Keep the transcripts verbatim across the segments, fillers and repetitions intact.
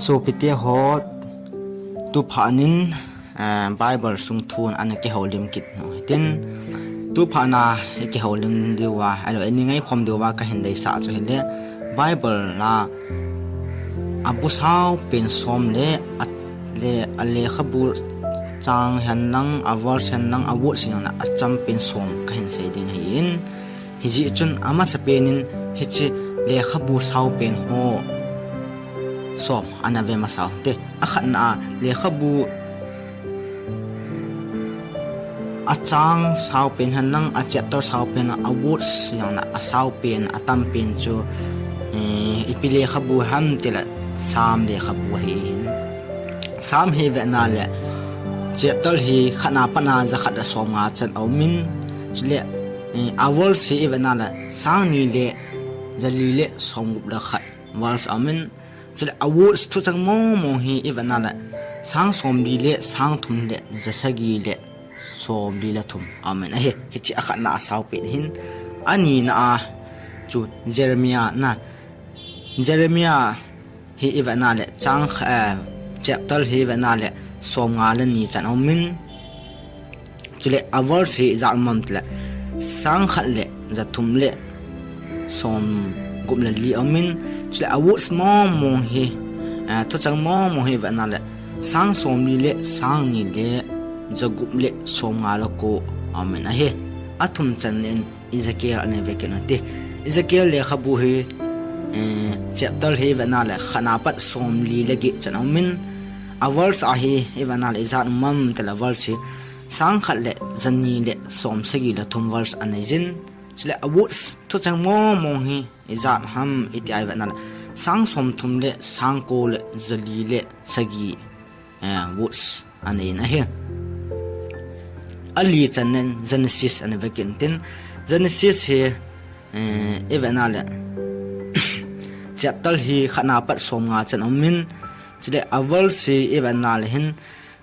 Sopite ho, tuphat in, eh, Bible sung thu ana kihoulim kit u hitin, tuphat na ikihoulim diuva, ahilou, ini ngaikhom diuva kahin deisah chu hile, Bible a, abu saupen som le, a, le, alekhabu chang hen lang, averse hen lang, averse jong le achampen som kahin sei ding ahin, hijeh chun amasapen in hiche lekhabu saupen ho som ana ve masa u hite. Akhatna a lekhabu achang saupen hen lang, achapter saupen, averse jong le asaupen, atampen chu, eh, ipi lekhabu ham tile, Psalm lekhabu ahin. Psalm hi ivet na le, chapter hi khatna a pat a jakhat le somnga chan aumin, chule, eh, averse hi ivet na le, sangni le jali le somgup le khat verse aumin, chule averse thucheng mong mong hi ivet na le, sang somli le sang thum le jasagi le somli le thum aumin ahi. Hiche akhatna a saupen ahin, anina a chu Jeremiah na, Jeremiah hi ivet na le, chang, eh, chapter hi ivet na le, somnga le ni chan aumin, chule averse hi ijat um am tile, sangkhat le jathum le somgup le li aumin, chule averse mong mong hi, eh, thucheng mong mong hi ivet na le, sang somli le sangni le jagup le somnga le ko aumin ahi. Athum channa in Ezekiel ana ve kit u hite. Ezekiel lekhabu hi, eh, chapter hi ivet na le, khatna a pat somli le get chan aumin, averse a hi ivet na le, ijat um am tile, averse hi sangkhat le jani le somsagi le thum verse anei jin. Chule averse thucheng mong mong hi ijat ham iti a ivet na le, sang somthum le sang ko le jali le sagi, eh, verse anei in ahi. Ali channa in Genesis ana ve kit u hitin, Genesis hi, eh, ivet na le, chapter hi khatna a pat somnga chan aumin, chule averse hi ivet na le hin,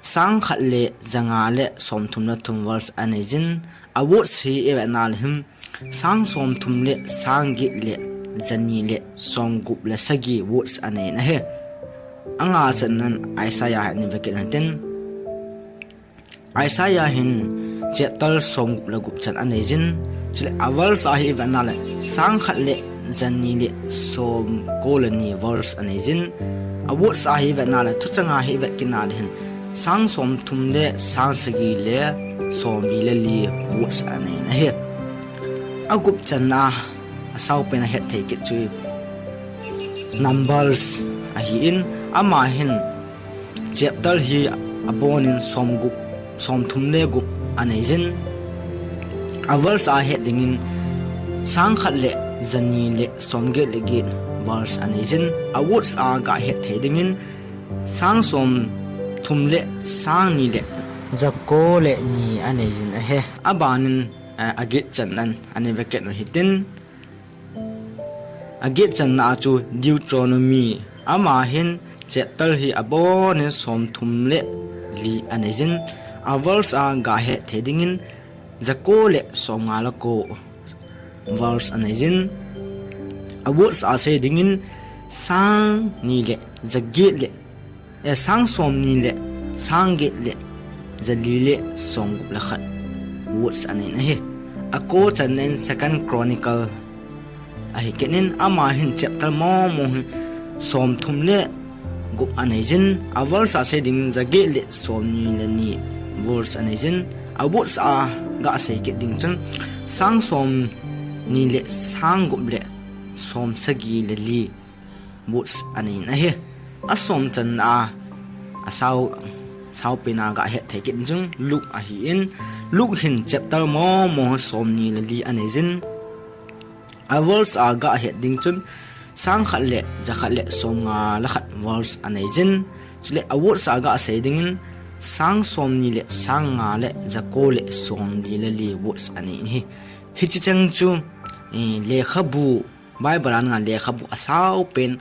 sangkhat le janga le somthum le thum verse anei jin, averse hi ivet na le hin, sang somthum le sang get le jani le somgup le sagi verse anei in ahi. Anga channa in Isaiah hi ana ve kit u hitin, Isaiah hin chapter somgup le gup chan anei jin, chule averse a hi ivet na le, sangkhat le jani le somko le ni verse anei jin, averse a hi ivet na le, thucheng a hi ivet kit na le hin, sang somthum le sang sagi le somli le li verse anei in ahi. Agup channa a asaupen a hetthei kit chu Numbers ahin, ama hin chapter hi abonin somgup, somthum le gup anei jin. Averse a het dingin sangkhat le jani le somget le get verse anei jin. Averse a gahet thei dingin sang somthum le sangni le jako le ni anei jin ahi. Abanin, eh, aget channa in ana ve kit u hitin, aget channa a chu Deuteronomy, ama hin chapter hi abonin somthum le li anei jin. Averse a gahet thei dingin jako le somnga le ko verse anei jin. Averse a sei dingin sangni le jaget le, eh, sang somni le sang get le jali le somgup le khat verse anei in ahi. Ako channa in Second Chronicle ahi kit in, ama hin chapter mong mong hi somthum le gup anei jin. Averse a sei dingin jaget le somni le ni verse anei jin. Averse a gasei kit ding chun sang somni le sang gup le somsagi le li verse anei in ahi. Asom channa a asau, saupen a gahet thei kit ding chun Luke ahin, Luke hin chapter mong mong hi somni le li anei jin. Averse a gahet ding chun sangkhat le jakhat le somnga le khat verse anei jin. Chule averse a gasei dingin sang somni le sang nga le jako le somli le li verse anei in ahi. Hiche cheng chu, eh, lekhabu, Bible a dinga lekhabu asaupen,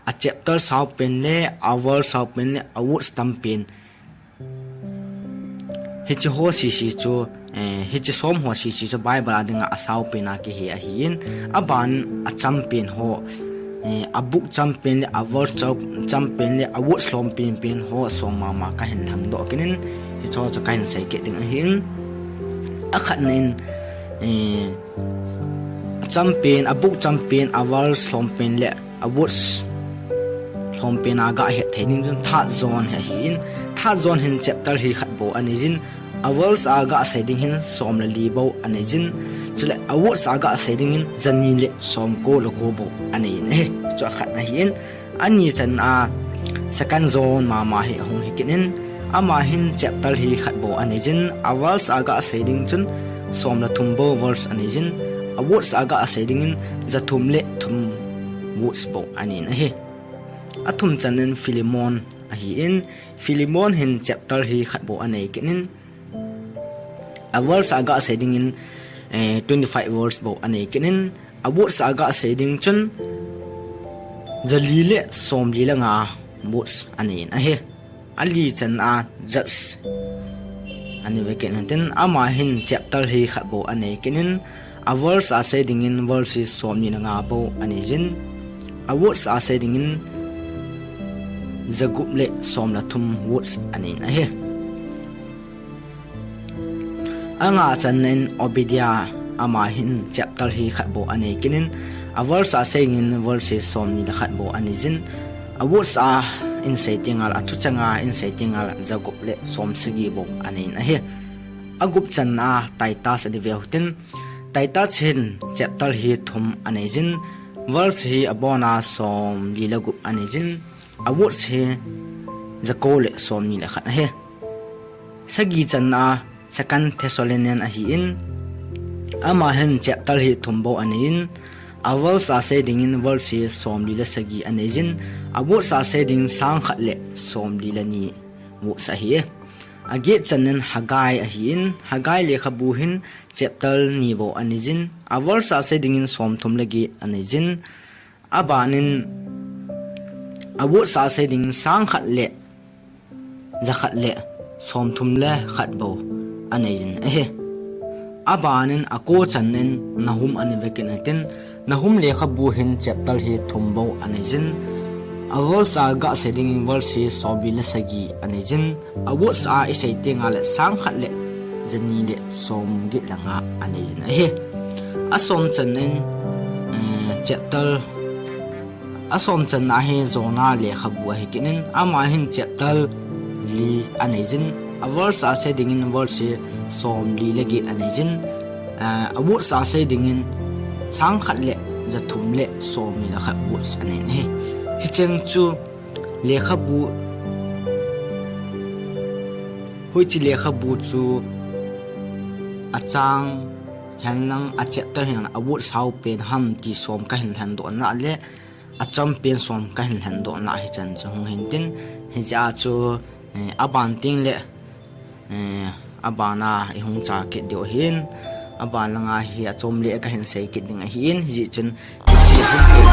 achapter saupen le, averse saupen le, averse tampen, hiche ho sese chu, eh, hiche som ho sese chu Bible a dinga asaupen a kihe ahin, aban achampen ho, eh, a book champion le a verse cham-, champion le a votes lhom penpen ho som mama kahin lhangdoh kit in, hicho chu kahin sei kit ding ahin. Akhatna in, eh, a champion, a book champion, a verse lhom pen le a votes lhom pen a gah het thei ding chun Third John hi ahin, Third John hin chapter hi khat bou anei jin, a verse a gah sei ding hin som le li bou anei jin, chule a votes a gah sei ding hin jani le somko le ko bou anei in ahi. Chu akhatna ahin, ani channa Second John mama hi ahung hi kit in, ama hin chapter hi khat bou anei jin, a verse a gah sei ding chun som le thum bou verse anei jin, a votes a gah sei ding hin jathum le thum votes bou anei in ahi. Athum channa in Philemon ahin, Philemon hin chapter hi khat bou anei kit in, a verse a gah sei ding in, eh, twenty-five verse bou anei kit in, a votes a gah sei ding chun jali le somli le nga votes anei in ahi. Ali channa Judge anei ve kit in tin, ama hin chapter hi khat bou anei kit in, a verse a sei ding in verse hi somni le nga bou anei jin, a votes a sei ding in jagup le som le thum votes anei in ahi. Anga channa in Obadiah, ama hin chapter hi khat bou anei kit in, a verse a sei ding in verse hi somni le khat bou anei jin, a votes a in sei teng le, a thucheng a in sei teng le jagup le somsagi bou anei in ahi. Agup channa Titus anei ve u tin, Titus hin chapter hi thum anei jin, verse hi abona somli le gup anei jin, a votes hi jako le somni le khat ahi. Sagi channa Second Thessalonian ahin, ama hin chapter hi thum bou anei in, a verse a sei ding in verse hi somli le sagi anei jin, a votes a sei ding sang khat le somli le ni votes ahi. Aget channa in Haggai ahin, Haggai lekhabu hin chapter ni bou anei jin, a verse a sei ding in somthum le get anei jin, aban in a votes a sei ding sang khat le jakhat le somthum le khat bou anei jin ahi. Aban in ako channa in Nahum anei ve kit in tin, Nahum lekhabu hin chapter hi thum bou anei jin, a verse a gah sei ding in verse hi somli le sagi anei jin, a votes a i sei teng le sang khat le jani le somget le nga anei jin ahi. Asom channa in, eh, chapter, asom channa hi Jonah lekhabu ahi kit in, ama hin chapter li anei jin, a verse a sei ding in verse hi somli le get anei jin, eh, a votes a sei ding in sang khat le jathum le somni le khat votes anei in ahi. Hicheng chu lekhabu, hoiche lekhabu chu achang hen lang, a chapter hen lang, a votes hao pen ham ti som kahin lhendoh na le, acham pen som kahin lhendoh na hichan chu hung hin tin, hiche a chu, eh, aban teng le, eh, aban a i hung cha kit diu ahin, aban langa hi achom le kahin sei kit ding ahin, hijeh chun hiche hin